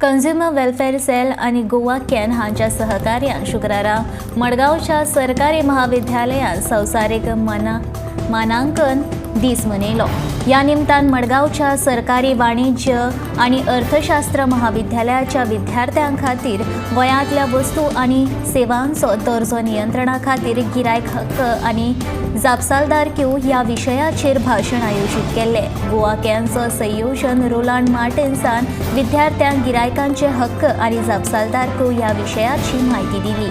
Consumer welfare sale आनी Goa can हांच्या सहकार्यान शुक्रारा मडगांवच्या सरकारी महाविद्यालयांत संवसारीक मानांकन दीस मनयलो. ह्या निमतान मडगांवच्या सरकारी वाणिज्य आनी अर्थशास्त्र महाविद्यालयाच्या विद्यार्थ्यां खातीर गोंयांतल्या वस्तू आनी सेवांचो दर्जो नियंत्रणा खातीर गिरायक हक्क आनी जापसालदारक्यो ह्या विशयाचेर भाशण आयोजीत केल्लें. गोवा कॅनचो संयोजन रोलांड मार्टिन्सान विद्यार्थ्यांक गिरायकांचे हक्क आनी जापसालदारक्यो ह्या विशयाची म्हायती दिली.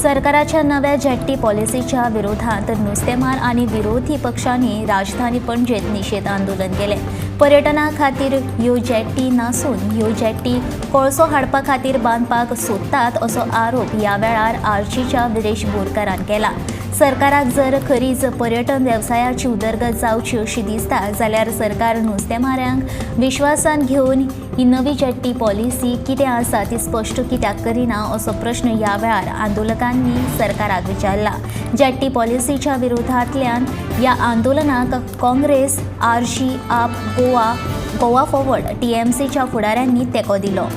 सरकाराच्या नव्या जेट्टी पॉलिसीच्या विरोधात नुस्तेमार आनी विरोधी पक्षांनी राजधानी पणजेत निशेध आंदोलन केलें. पर्यटना खातीर ह्यो जेट्टी नासून ह्यो जेट्टी कोळसो हाडपा खातीर बांदपाक सोदतात असो आरोप ह्या वेळार आरजीच्या विरेश बोरकारान केला. सरकाराक जर खरीच पर्यटन वेवसायाची उदरगत जावची अशी दिसता जाल्यार सरकार नुस्तेमाऱ्यांक विश्वासान घेवन ही नवी जेट्टी पॉलिसी कितें आसा ती स्पश्ट कित्याक करिना असो प्रश्न ह्या वेळार आंदोलकांनी सरकाराक विचारला. जेट्टी पॉलिसीच्या विरोधांतल्यान ह्या आंदोलनाक काँग्रेस, आरजी, आप, गोवा, गोवा फॉरवर्ड, टीएमसीच्या फुडाऱ्यांनी तेंको दिलो.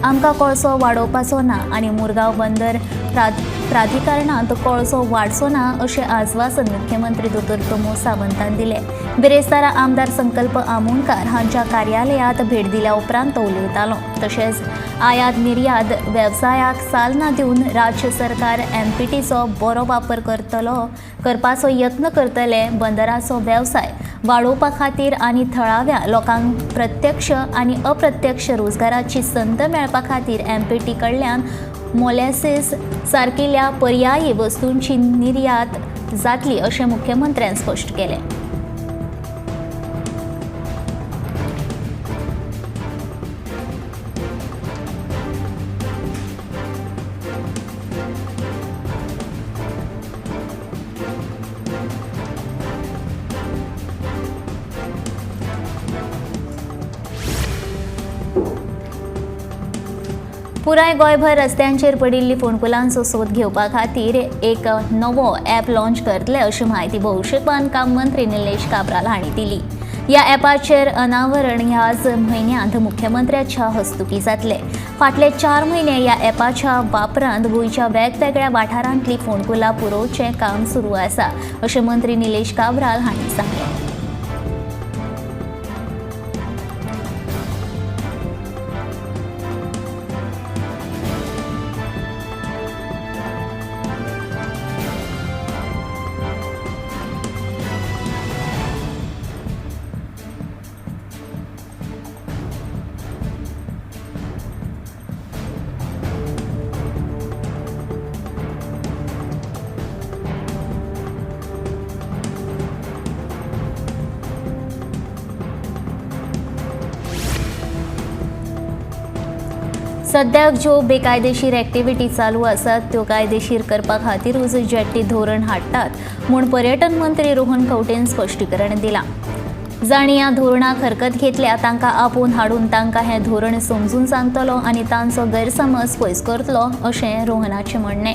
आमकां कोळसो वाडोवपाचो ना आनी मुरगांव बंदर प्राधिकरणांत कोळसो वाडचो ना अशें आस्वासन मुख्यमंत्री दोतोर प्रमोद सावंतान दिलें. बिरेस्तारा आमदार संकल्प आमोणकार हांच्या कार्यालयांत भेट दिल्या उपरांत तो उलयतालो. तशेंच आयात निर्यात वेवसायाक चालना दिवन राज्य सरकार एमपीटीचो बरो वापर करपाचो यत्न करतले. बंदराचो वेवसाय वाडोवपा खातीर आनी थळाव्या लोकांक प्रत्यक्ष आनी अप्रत्यक्ष रोजगाराची संद मेळपा खातीर एमपीटी कडल्यान मोलॅसिस सारकिल्ल्या पर्यायी वस्तूंची निर्यात जातली अशें मुख्यमंत्र्यान स्पश्ट केलें. पुराय गोंयभर रस्त्यांचेर पडिल्ली फोंडकुलांचो सोद घेवपा खातीर एक नवो ॲप लॉन्च करतले अशी म्हायती भौशीक बांदकाम मंत्री निलेश काब्राल हांणी दिली. ह्या ॲपाचेर अनावरण ह्याच म्हयन्यांत मुख्यमंत्र्याच्या हस्तुकीं जातलें. फाटले 4 म्हयने ह्या ॲपाच्या वापरांत गोंयच्या वेगवेगळ्या वाठारांतली फोंडकुलां पुरोवचें काम सुरू आसा अशें मंत्री निलेश काब्राल हांणी सांगलें. सद्याक ज्यो बेकायदेशीर एक्टिविटी चालू आसात त्यो कायदेशीर करपा खातीरूच जेट्टी धोरण हाडटात म्हूण पर्यटन मंत्री रोहन खंवटेन स्पश्टीकरण दिलां. जांणी ह्या धोरणाक हरकत घेतल्या तांकां आपोवन हाडून तांकां हें धोरण समजून सांगतलो आनी तांचो गैरसमज पयस करतलो अशें रोहनाचें म्हणणें.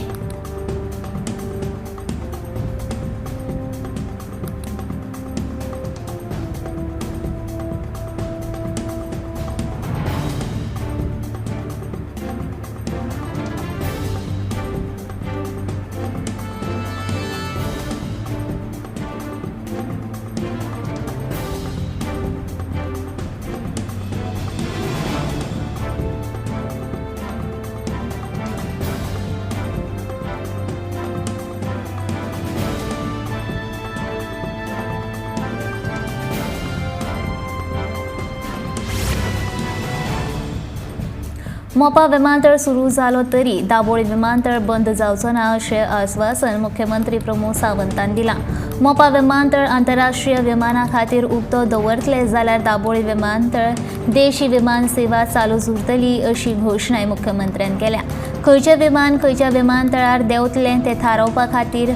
मोपा विमानतळ सुरू जालो तरी दाबोळी विमानतळ बंद जावचो ना अशें आस्वासन मुख्यमंत्री प्रमोद सावंतान दिलां. मोपा विमानतळ आंतरराष्ट्रीय विमाना खातीर उक्तो दवरतले जाल्यार दाबोळी विमानतळ देशी विमान सेवा चालूच उरतली अशी घोशणाय मुख्यमंत्र्यान केल्या. खंयचें विमान खंयच्या विमानतळार देंवतलें तें थारावपा खातीर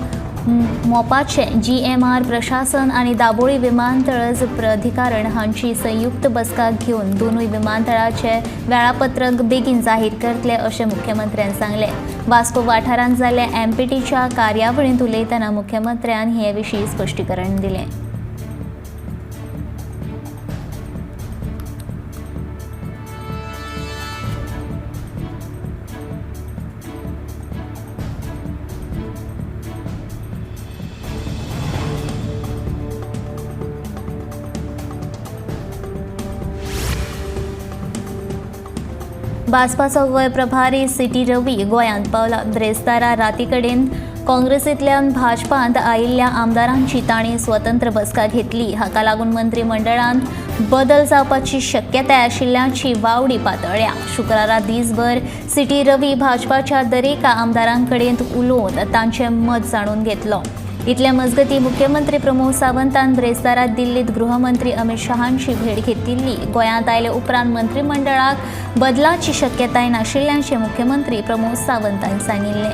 मोपाचे GMR प्रशासन आनी दाबोळी विमानतळ प्राधिकरण हांची संयुक्त बसका घेवन दोनूय विमानतळाचे वेळापत्रक बेगीन जाहीर करतले अशें मुख्यमंत्र्यान सांगलें. वास्को वाठारांत जाल्ल्या MPTच्या कार्यावळींत उलयतना मुख्यमंत्र्यान हे विशीं स्पश्टीकरण दिलें. भाजपाचो गोंय प्रभारी सिटी रवी गोंयांत पावला. ब्रेस्तारा राती कडेन काँग्रेसींतल्यान भाजपांत आयिल्ल्या आमदारांची तांणी स्वतंत्र बसका घेतली. हाका लागून मंत्रिमंडळांत बदल जावपाची शक्यताय आशिल्ल्याची वावडी पातळ्ळ्या. शुक्रारा दीसभर सिटी रवी भाजपाच्या दरेका आमदारांकडेन उलोवन तांचें मत जाणून घेतलो. इतल्या मजगती मुख्यमंत्री प्रमोद सावंतान ब्रेस्तारा दिल्लीत गृहमंत्री अमित शहांची भेट घेतिल्ली. गोंयांत आयले उपरांत मंत्रिमंडळाक बदलाची शक्यताय नाशिल्ल्याचें मुख्यमंत्री प्रमोद सावंतान सांगिल्लें.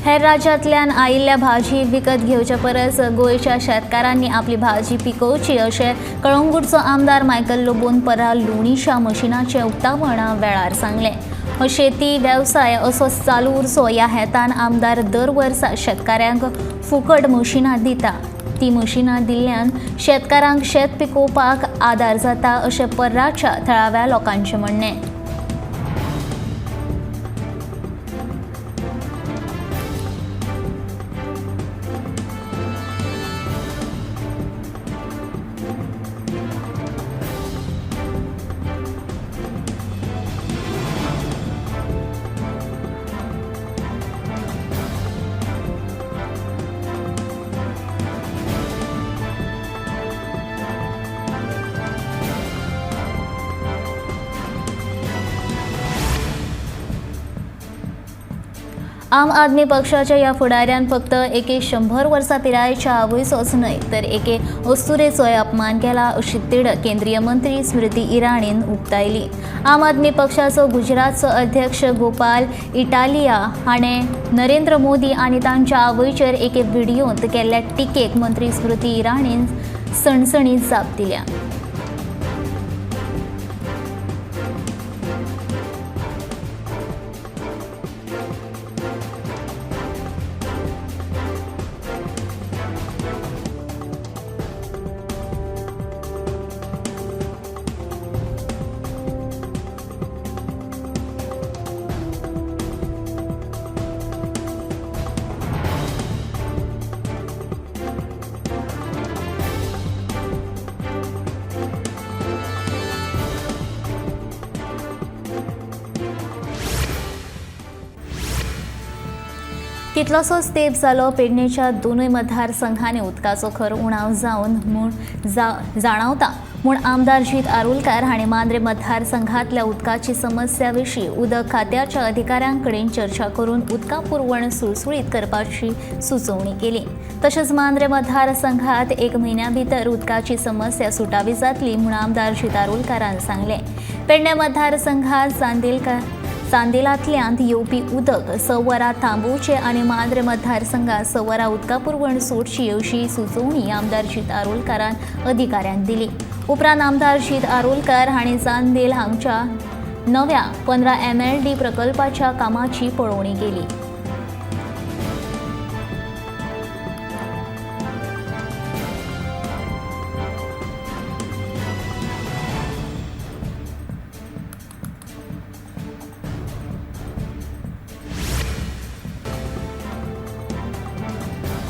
हेर राज्यांतल्यान आयिल्ल्या भाजी विकत घेवचे परस गोंयच्या शेतकारांनी आपली भाजी पिकोवची अशें कळंगूटचो आमदार मायकल लोबोन परा लोणीच्या मशिनाचें उक्तावणा वेळार सांगलें. हो शेती वेवसाय असो चालू उरचो ह्या हेतान आमदार दर वर्सा शेतकाऱ्यांक फुकट मशिनां दिता. ती मशिनां दिल्ल्यान शेतकारांक शेत पिकोवपाक आदार जाता अशें पर्राच्या थळाव्या लोकांचें म्हणणें. आम आदमी पक्षाच्या ह्या फुडाऱ्यान फक्त एके 100 वर्सां पिरायेच्या आवयचोच न्हय तर एके अस्तुरेचोय अपमान केला अशी तिडक केंद्रीय मंत्री स्मृती इराणीन उक्तायली. आम आदमी पक्षाचो गुजरातचो अध्यक्ष गोपाल इटालिया हाणें नरेंद्र मोदी आनी तांच्या आवयचेर एके व्हिडियोंत केल्ल्या टिकेक मंत्री स्मृती इराणीन सणसणीत जाप दिल्या. कितलोसोच तेंप जालो पेडणेच्या दोनूय मतदारसंघांनी उदकाचो खर उणाव जावन म्हूण जाणावता म्हूण आमदार जीत आरोलकार हांणी मांद्रे मतदारसंघांतल्या उदकाची समस्या विशीं उदक खात्याच्या अधिकाऱ्यां कडेन चर्चा करून उदका पुरवण सुळसुळीत करपाची सुचोवणी केली. तशेंच मांद्रे मतदारसंघात 1 म्हयन्या भितर उदकाची समस्या सुटावी जातली म्हूण आमदार जीत आरोलकारान सांगलें. पेडणे मतदारसंघात चांदेलांतल्यान येवपी उदक 6 वरां थांबोवचें आनी मांद्रे मतदारसंघात 6 वरां उदका पुरवण सोडची अशी सुचोवणी आमदार जीत आरोलकारान अधिकाऱ्यांक दिली. उपरांत आमदार जीत आरोलकार हांणी चांदेल हांगच्या नव्या 15 MLD प्रकल्पाच्या कामाची पळोवणी केली.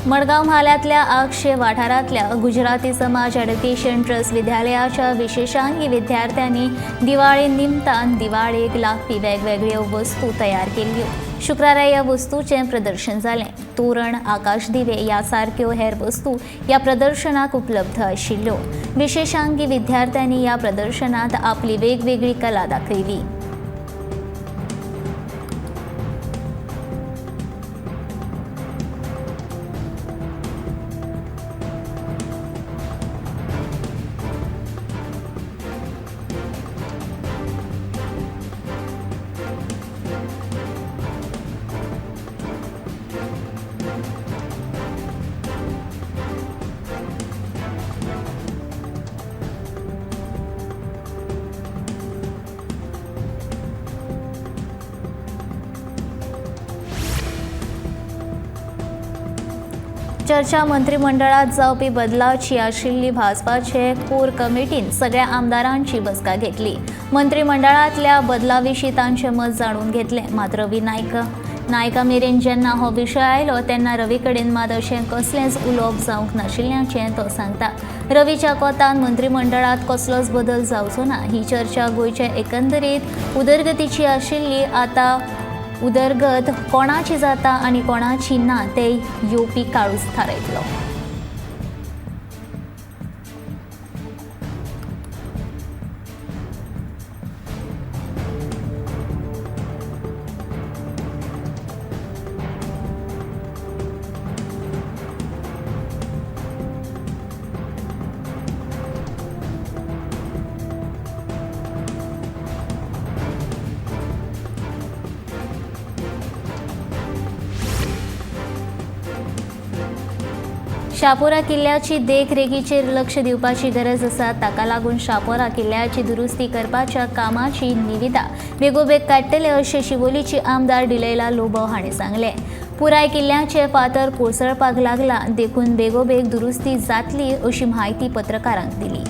मडगांव म्हालांतल्या आगशे वाठारांतल्या गुजराती समाज एड्युकेशन ट्रस्ट विद्यालयाच्या विशेषांगी विद्यार्थ्यांनी दिवाळे निमतान दिवाळेक लागपी वेगवेगळ्यो वस्तू तयार केल्ल्यो। शुक्रारा ह्या वस्तूचें प्रदर्शन जालें। तोरण, आकाशदिवे ह्या सारक्यो हेर वस्तू ह्या प्रदर्शनाक उपलब्ध आशिल्ल्यो। विशेषांगी विद्यार्थ्यांनी ह्या प्रदर्शनांत आपली वेगवेगळी कला दाखयली। चर्चा मंत्रिमंडळात जावपी बदलाची आशिल्ली भाजपाचे कोर कमिटीन सगळ्या आमदारांची बसका घेतली। मंत्रिमंडळांतल्या बदलाविशीं तांचें मत जाणून घेतलें। मात्र रवी नायका मेरेन जेन्ना हो विशय आयलो तेन्ना रवी कडेन मात अशें कसलेंच उलोवप जावंक नाशिल्ल्याचें तो सांगता। रवीच्या कोतान मंत्रिमंडळांत कसलोच बदल जावचो ना ही चर्चा गोंयचे एकंदरीत उदरगतीची आशिल्ली। आतां उदरगत कोणाची जाता आनी कोणाची ना ते येवपी काळूच थारायतलो। शापोरा किल्ल्याची देखरेखीचेर लक्ष दिवपाची गरज आसा। ताका लागून शापोरा किल्ल्याची दुरुस्ती करपाच्या कामाची निविदा बेगोबेग काडटले अशें शिवोलीची आमदार डिलैला लोबो हांणी सांगलें। पुराय किल्ल्याचे फातर कोसळपाक लागला देखून बेगोबेग दुरुस्ती जातली अशी म्हायती पत्रकारांक दिली।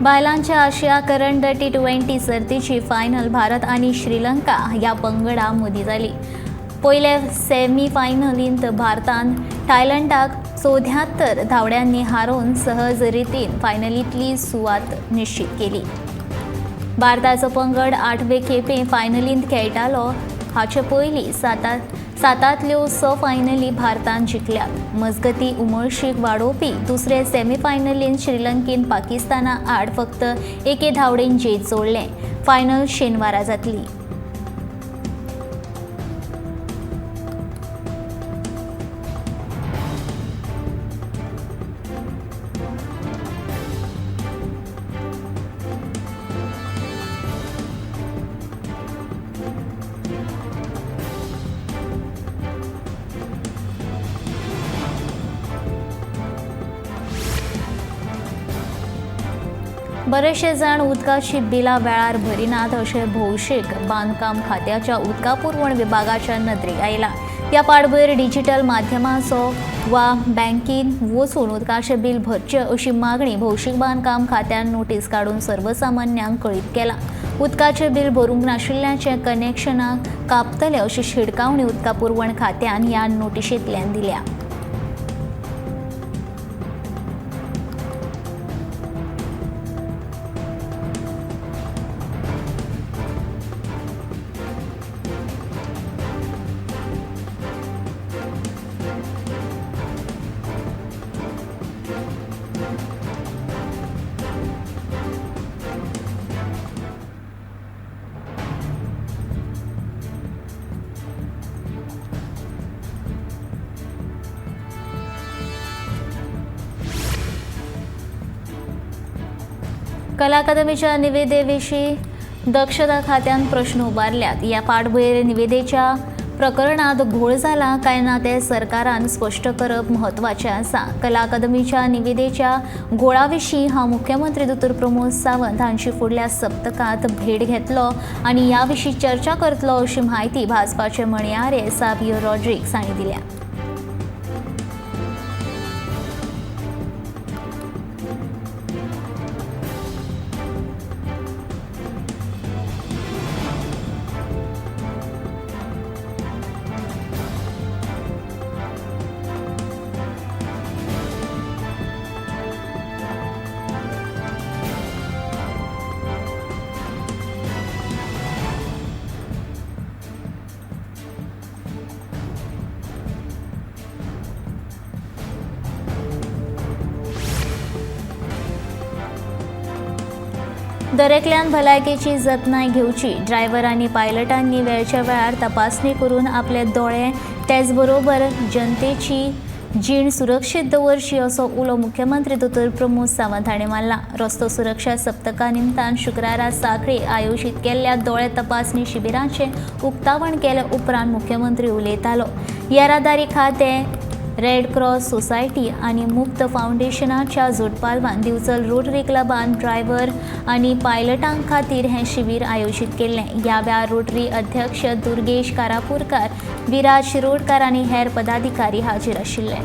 बायलांच्या आशिया करंड T20 सर्तीची फायनल भारत आनी श्रीलंका ह्या पंगडा मदीं जाली। पयले सेमीफायनलींत भारतान थायलंडाक 74 धांवड्यांनी हारोवन सहज रितीन फायनलींतली सुवात निश्चित केली। भारताचो पंगड 8वे खेपे फायनलींत खेळटालो। हाचे पयलीं 7तांतल्यो 6 फायनली भारतान जिखल्यात। मजगती उमळशीक वाडोवपी दुसरे सेमीफायनलींत श्रीलंकेन पाकिस्ताना आड फक्त 1 धांवडेन जैत जोडलें। फायनल शेनवारा जातली। बरेचशे जाण उदकाची बिलां वेळार भरिनात अशें भौशीक बांदकाम खात्याच्या उदका पुरवण विभागाच्या नदरेक आयलां। ह्या पाटभर डिजिटल माध्यमाचो वा बँकेन वचून उदकाचें बील भरचें अशी मागणी भौशीक बांदकाम खात्यान नोटीस काडून सर्वसामान्यांक कळीत केलां। उदकाचें बील भरूंक नाशिल्ल्याचें कनेक्शनां कापतले अशी शिटकावणी उदका पुरवण खात्यान ह्या नोटिशेंतल्यान दिल्या। कला अकादमीच्या निविदेविशीं दक्षता खात्यान प्रश्न उबारल्यात. ह्या फाटभुंयेर निविदेच्या प्रकरणात घोळ जाला काय ना ते सरकारान स्पश्ट करप म्हत्वाचें आसा. कला अकादमीच्या निविदेच्या घोळा विशीं हांव मुख्यमंत्री दोतोर प्रमोद सावंत हांची फुडल्या सप्तकांत भेट घेतलो आनी ह्या विशीं चर्चा करतलो अशी म्हायती भाजपाचे म्हणयारे सावियो रॉड्रिग्स हांणी दिल्या. दरेकल्यान भलायकेची जतनाय घेवची. ड्रायव्हर आनी पायलटांनी वेळच्या वेळार तपासणी करून आपले दोळे तेचबरोबर जनतेची जीण सुरक्षीत दवरची असो उलो मुख्यमंत्री दोतोर प्रमोद सावंत हांणी मारला. रस्तो सुरक्षा सप्तका निमतान शुक्रारा सांखळी आयोजीत केल्ल्या दोळे तपासणी शिबिराचें उक्तावण केले उपरांत मुख्यमंत्री उलयतालो. येरादारी खातें, रेड क्रॉस सोसायटी आनी मुक्त फावंडेशनाच्या जोडपालवान दिवचल रोटरी क्लबान ड्रायव्हर आनी पायलटां खातीर हें शिबीर आयोजीत केल्लें. ह्या वेळार रोटरी अध्यक्ष दुर्गेश कारापूरकार, विराज शिरोडकार आनी हेर पदाधिकारी हाजीर आशिल्ले.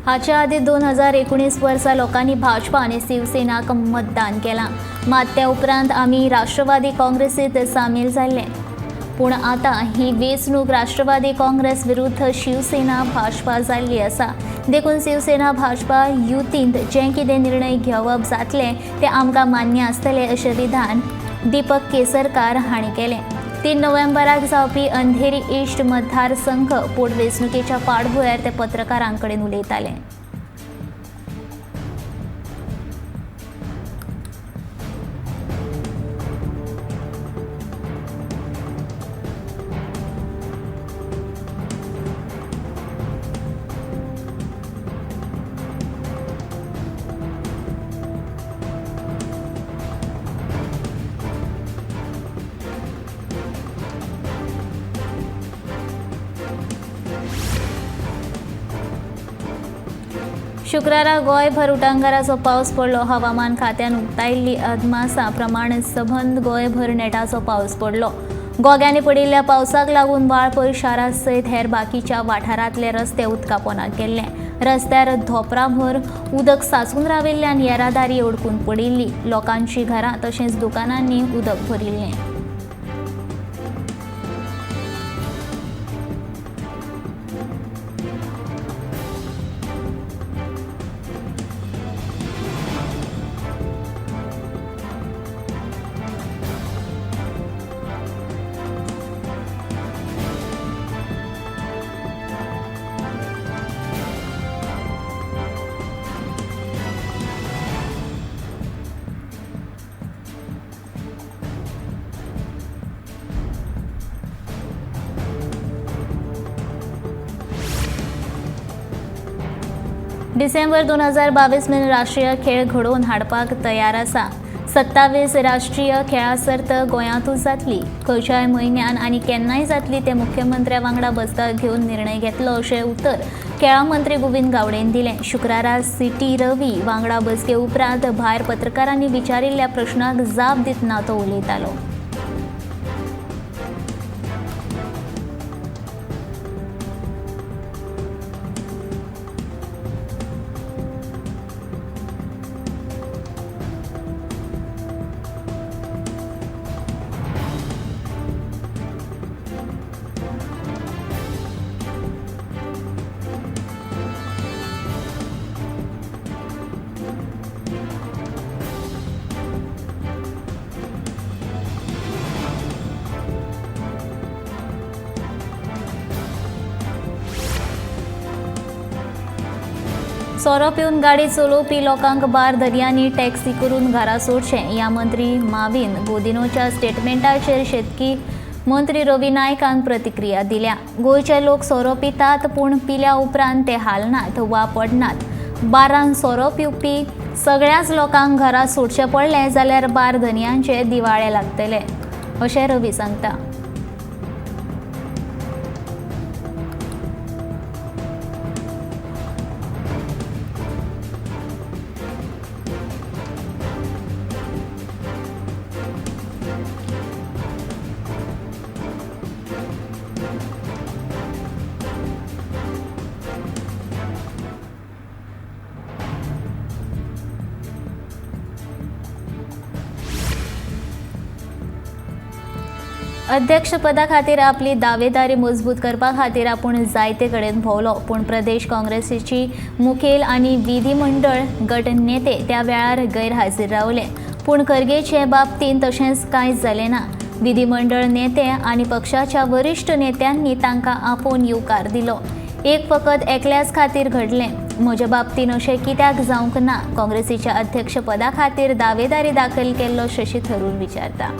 हाच्या आदी 2019 वर्सा लोकांनी भाजपा आनी शिवसेनाक मतदान केलां. मात त्या उपरांत आमी राष्ट्रवादी काँग्रेसीत सामील जाल्ले. पूण आतां ही वेंचणूक राष्ट्रवादी काँग्रेस विरुद्ध शिवसेना भाजपा जाल्ली आसा. देखून शिवसेना भाजपा युतींत जें कितें निर्णय घेवप जातलें तें आमकां मान्य आसतलें अशें विधान दीपक केसरकार हांणी केलें. 3 नोव्हेंबराक जावपी अंधेरी ईस्ट मतदारसंघ पोटवेंचणुकेच्या फाटभुंयेर ते पत्रकारां कडेन उलयताले. शुक्रारा गोंयभर उटंगाराचो पावस पडलो. हवामान खात्यान उक्तायिल्ली अदमासा प्रमाण सबंद गोंयभर नेटाचो पावस पडलो. गोग्यांनी पडिल्ल्या पावसाक लागून वाळपय शारा सयत हेर बाकीच्या वाठारांतले रस्ते उदका पोंदाक गेल्ले. रस्त्यार धोपराभर उदक साचून राविल्ल्यान येरादारी अडकून पडिल्ली. लोकांची घरां तशेंच दुकानांनी उदक भरिल्लें. डिसेंबर 2022 मेरेन राष्ट्रीय खेळ घडोवन हाडपाक तयार आसा. 27 राष्ट्रीय खेळां सर्त गोंयांतूच जातली. खंयच्याय म्हयन्यान आनी केन्नाय जातली ते मुख्यमंत्र्या वांगडा बसका घेवन निर्णय घेतलो अशें उतर खेळां मंत्री गोविंद गावडेन दिलें. शुक्रारा सिटी रवी वांगडा बसके उपरांत भायर पत्रकारांनी विचारिल्ल्या प्रश्नाक जाप दितना तो उलयतालो. सोरो पिवन गाडी चलोवपी लोकांक बार दर्यांनी टॅक्सी करून घरा सोडचें ह्या मंत्री माविन गोदिनोच्या स्टेटमेंटाचेर शेतकी मंत्री रवी नायकान प्रतिक्रिया दिल्या. गोंयचे लोक सोरो पितात पूण पिल्या उपरांत ते हालनात वा पडनात. बारान सोरो पिवपी सगळ्याच लोकांक घरा सोडचें पडलें जाल्यार बार धनयांचे दिवाळे लागतले अशें रवी सांगता. अध्यक्षपदा खातीर आपली दावेदारी मजबूत करपा खातीर आपूण जायते कडेन भोंवलो, पूण प्रदेश काँग्रेसीची मुखेल आनी विधिमंडळ गट नेते त्या वेळार गैरहाजीर रावले. पूण खरगेचे बाबतींत तशेंच कांय जालें ना. विधिमंडळ नेते आनी पक्षाच्या वरिश्ठ नेत्यांनी तांकां आपोवन येवकार दिलो. एक फकत एकल्याच खातीर घडलें. म्हजे बाबतींत अशें कित्याक जावंक ना? काँग्रेसीच्या अध्यक्षपदा खातीर दावेदारी दाखल केल्लो शशी थरूर विचारता.